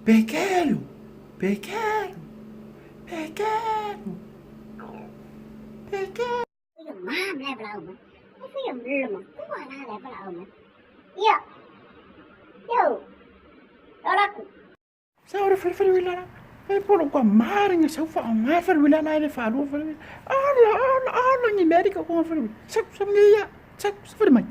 Pekelu, pekelu, pekelu, pekelu. Sa ora fale fale wila la. E polo kwa maringa sa fa nga fale wila la le fa lu fale. Ala ala ala ni Amerika ko fale. Sa sa ngi ya. Sa sa fale mai.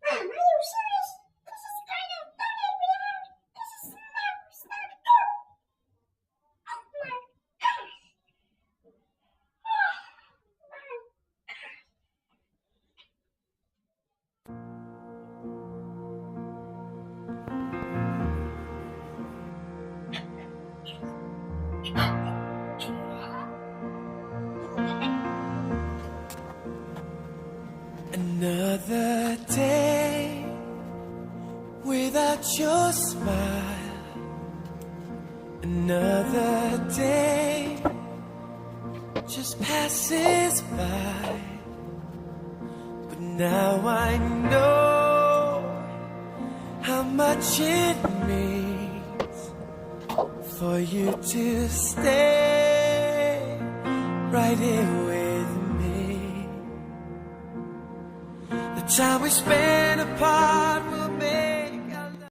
Mom, are you serious? This is kind of funny we have. This is not, it's not good. Oh my gosh. Oh my gosh. Another day without your smile. Another day just passes by. But now I know how much it means for you to stay right here with me. The time we spent apart.